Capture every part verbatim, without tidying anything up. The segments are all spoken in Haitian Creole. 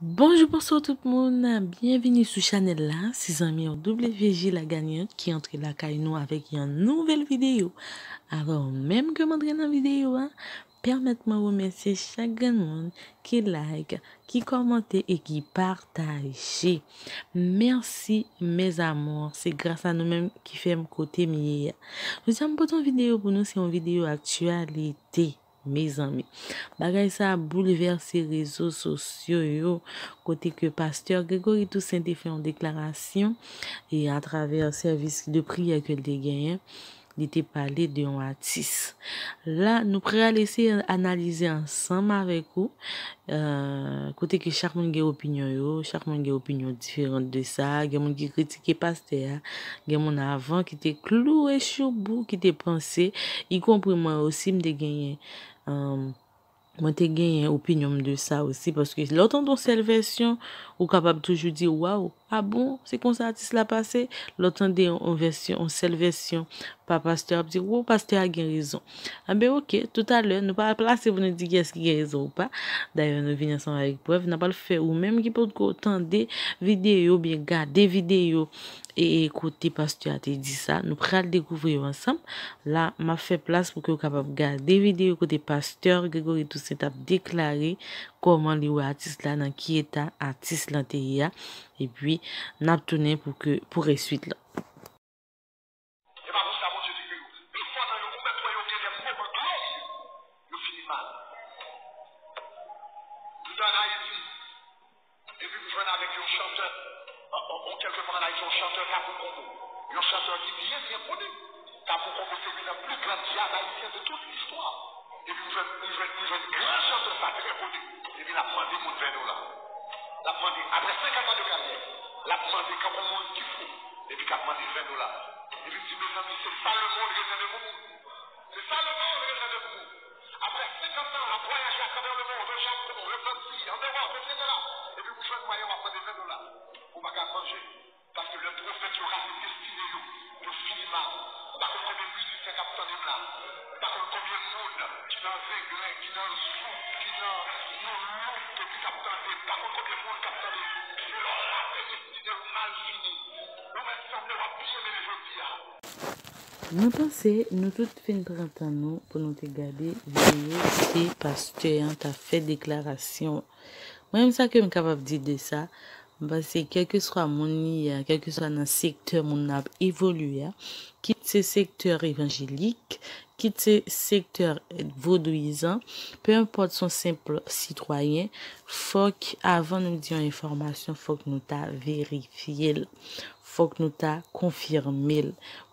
Bonjou, bonswa tout moun, byenvini sou chanèl la. Se zanmi W J Lagagnant ki antre lakay nou avèk yon nouvèl videyo. Avan menm ke m antre nan videyo a, pèmèt mwen remèsye chak grenn moun ki like, ki kòmante e ki pataje. Mèsi, mes amours, se gras a nou menm ki fè m kote m ye a. Jodi a m pote yon videyo pou nou, se yon videyo aktyalite. Mezanmi, bagay sa a boulvèse rezo sosyo yo, kote ke pastè Gregory Toussaint te fè yon deklarasyon e atravè sèvis de priyè ke l te genyen, li te pale de yon atis. La, nou pral eseye analize ansanm avèk ou, euh, kote ke chak moun gen opinyon yo, chak moun gen opinyon diferan de sa. Gen moun ki kritike pastè a, gen moun avan ki te kloure Shoubou, ki te panse, ikonpri mwen osi, m te genyen, euh, mwen te genyen opinyon m de sa osi, paske lè w tande yon sèl vèsyon, ou kapab toujou di, waw, a bon, se konsa atis la pase? Lè w tande yon vèsyon, yon sèl vèsyon pa pastè, w ap di, wo, pastè a gen rezon. Anben, oke, toutalè, nou pa plase pou nou di kiyès ki gen rezon ou pa. Dayè, nou vini ansanm avèk prèv. N ap al fè ou menm ki potko tande videyo, oubyen gade videyo, e, e kote pastè a te di sa, nou pral dekouvri yo ansanm. La, m ap fè plas pou ke w kapab gade videyo kote pastè Gregory Toussaint ap deklare kòman li wè atis la, nan ki eta atis lan te ye a. Epi, n ap tounen pou ke, pou rès suit lan. Se pa pou sa Bondye di ke yo pi fò nan yo, ou mèt wè yo gen de moman glòrye, yo fini mal. M te ann Ayiti, epi m jwenn avèk yon chantè, an, an, an kèlke moman ann Ayiti, yon chantè Kapou Kongo. Yon chantè ki byen, byen koni. Kapou Kongo se youn nan pli gran djaz ayisyen de tout listwa. Epi m jwenn, m jwenn, m jwenn gran chantè sa trè koni. Epi l ap mande moun ven dola. L ap mande, apre senkant an de karyè, l ap mande kankou moun ki fou. Epi k ap mande ven dola. Epi m di, mezanmi, se sa lemonn rezève pou moun. Se sa lemonn rezève pou moun. Apre senkant an, l ap vwayaje atravè lemonn, o Japon, o Frans, an Ewòp, etsetera. Epi ou jwenn mwayen w ap mande ven dola. Ou pa ka manje. Paske lè pwofèt yo rale destine yo, yo fini mal. M pa konn konbyen mizisyen k ap tande m la. M pa konn konbyen moun ki nan zenglen, ki nan zouk, ki nan noulouk, epi k ap tande m. M pa konn konbyen moun k ap tande m. Lè w rate destine w, mal fini. Ou mèt sanble w ap byen, men jodi a. Mwen panse nou tout fin pran tan nou pou nou te gade videyo kote pastè an t ap fè deklarasyon. Mwen menm sa ke m kapab di de sa, m panse kèlkeswa moun li ye a, kèlkeswa nan sektè moun nan ap evolye a, kit se sektè evanjelik, kit se sektè vodouyizan, pe enpòt se yon senp sitwayen, fòk avan nou di yon enfòmasyon, fòk nou ta verifye l. Fòk nou ta konfime l,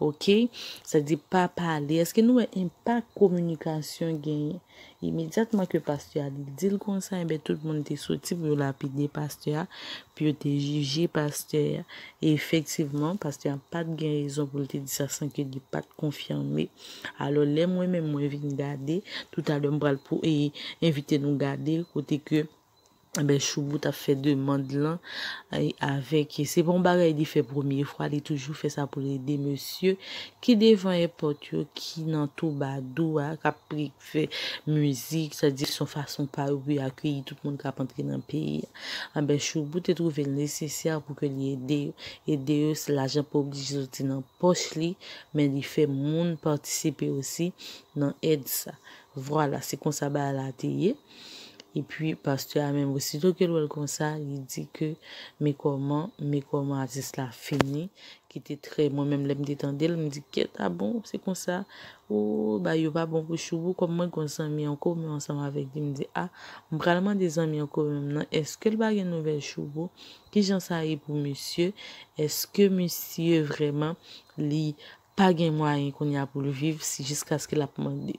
oke? Sa di pa pale. Èske nou wè enpak kominikasyon genyen? Imedyatman ke pastè a li di l konsa, enben tout moun te soti pou yo lapide pastè a, pou yo te jije pastè a. E efektivman, pastè a pa t gen rezon pou l te di sa san ke li pa t konfime. Alò, lè mwen menm mwen vin gade, toutalè m pral pou, e, envite nou gade kote ke Enben, Shoubou t ap fè demann lan, e, avèk, se pa yon bagay li fè premye fwa, li toujou fè sa pou l ede mesye ki devan èpòt yo, ki nan twoubadou a, k ap fè mizik, sa di se yon fason pa yo pou yo akeyi tout moun k ap antre nan peyi a. Enben, Shoubou te twouve l nesesè pou ke li ede yo. Ede yo, se lajan pa oblije soti nan pòch li, men li fè moun patisipe osi nan èd sa. Vwala, se konsa bagay la te ye. Epi, pastè a menm, osito ke l wè l konsa, li di ke, men kòman, men kòman atis la fini, ki te trè, mwen menm, lè m te tande l, m di, kèt, a bon, se konsa, o, bagay yo pa bon pou Shoubou, kòm mwen gon zanmi an komen ansanm avèk li, m di, a, m pral mande zanmi an komen m nan, èske l pa gen nouvèl Shoubou? Kijan sa ye pou misye? Èske misye vrèman, li pa gen mwayen kounye a pou l viv, si jiskaske l ap mande?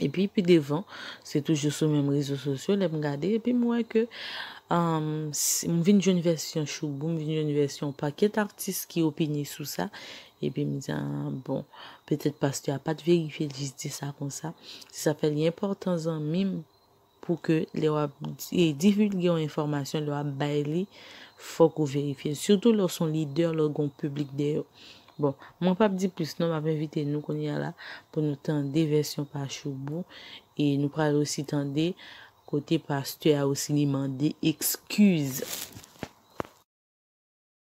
Epi, pi devan, se toujou sou menm rezo sosyo, lè m gade, epi m wè ke, um, si, m vin jwenn vèsyon Shoubou, m vin jwenn vèsyon pakèt atis ki opine sou sa, epi m di, a, bon, petèt pastè a pa t verifye l, jis di sa konsa. Se sa fè li enpòtan, zanmi m, pou ke lè w ap di-, e, divilge yon enfòmasyon, lè w ap bay li, fòk ou verifye l. Sitou lè w se yon lidè, lè w gen yon piblik dèyè w. Bon, mwen p ap di plis non, m ap envite nou kounye a la pou nou tande vèsyon pa Shoubou e nou pral osi tande Kote pastè a osi li mande ekskiz.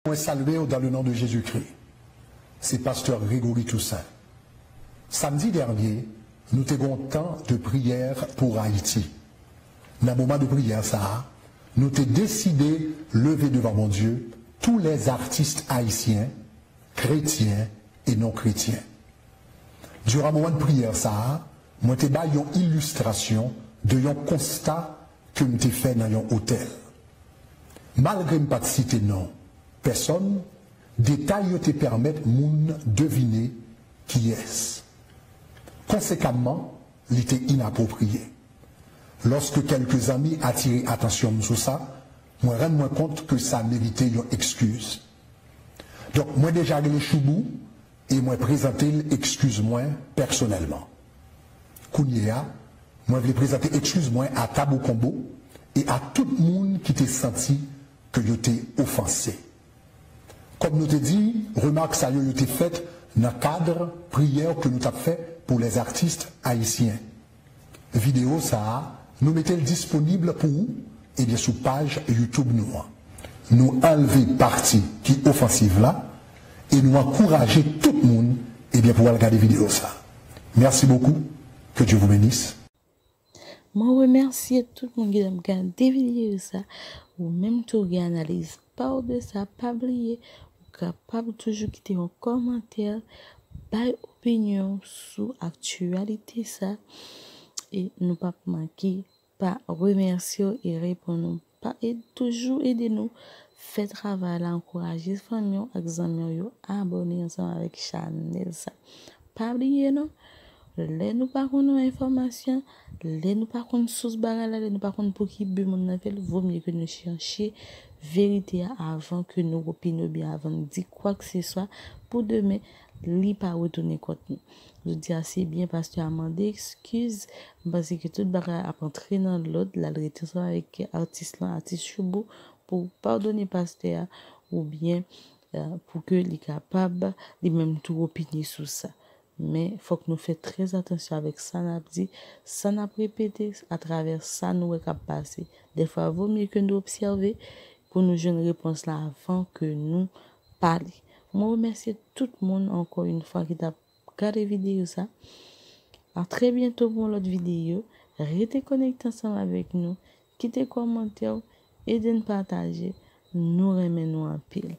Mwen salye w dans le nom de Jésus-Christ. Se pastè Gregory Toussaint. Samdi dènye, nou te gen yon tan de priyè pou Ayiti. Nan moman de priyè sa a, nou te deside leve devan Bondye tous les artistes haïtiens, chrétiens et non chrétiens. Diran moman de priyè sa a, mwen te bay yon ilistrasyon de yon konsta ke m te fè nan yon otèl. Malgre m pa t site non pèsòn, detay yo te pèmèt moun devine kiyès. Konsekamman, li te inapwopriye. Lòske kèlke zanmi atire atansyon m sou sa, mwen rann mwen kont ke sa merite yon ekskiz. Donk, mwen deja rele Choubou e mwen prezante l ekskiz mwen pèsonèlman. Kounye a, mwen vle prezante ekskiz mwen a Tabou Konbo e a tout moun ki te santi ke yo te ofanse. Kòm nou te di, remak sa yo yo te fèt nan kad priyè ke nou t ap fè pou les artistes haïtiens. Videyo sa a, nou mete l disponib pou ou ebyen sou paj YouTube nou an. Nou anlve pati ki ofansiv la e nou ankouraje tout moun ebyen pou al gade videyo sa. Merci beaucoup, que Dieu vous bénisse. Mwen remèsye tout moun ki t ap gade videyo sa. Ou menm tou gen analiz pa w de sa, pa bliye ou kapab toujou kite yon kòmantè, bay opinyon w sou aktyalite sa. E nou p ap manke pa remèsye w e reponn ou pa e toujou ede nou fè travay la, ankouraje fanmi w ak zanmi w yo abòne ansanm avèk chanèl sa. Pa bliye non, lè nou pa konn yon enfòmasyon, lè nou pa konn sous bagay la, lè nou pa konn pou ki bi moun nan fè l, vo mye ke nou chèche verite a avan ke nou opine oubyen avan nou di kwakseswa pou demen li pa retounen kont nou. Jodi a se byen pastè a mande ekskiz, m panse ke tout bagay ap antre nan lòd, l al rete ansanm avèk atis lan, atis Choubou, pou padone pastè a oubyen pou ke li kapab li menm tou opine sou sa. Men fòk nou fè trè atansyon avèk sa n ap di, sa n ap repete, atravè sa nou wè k ap pase. Dèfwa vo mye ke nou obsève pou nou jwenn repons la avan ke nou pale. Mwen remèsye tout moun ankò yon fwa ki t ap gade videyo sa. A trè byento pou yon lòt videyo. Rete konekte ansanm avèk nou. Kite kòmantè w, ede n pataje. Nou renmen nou anpil.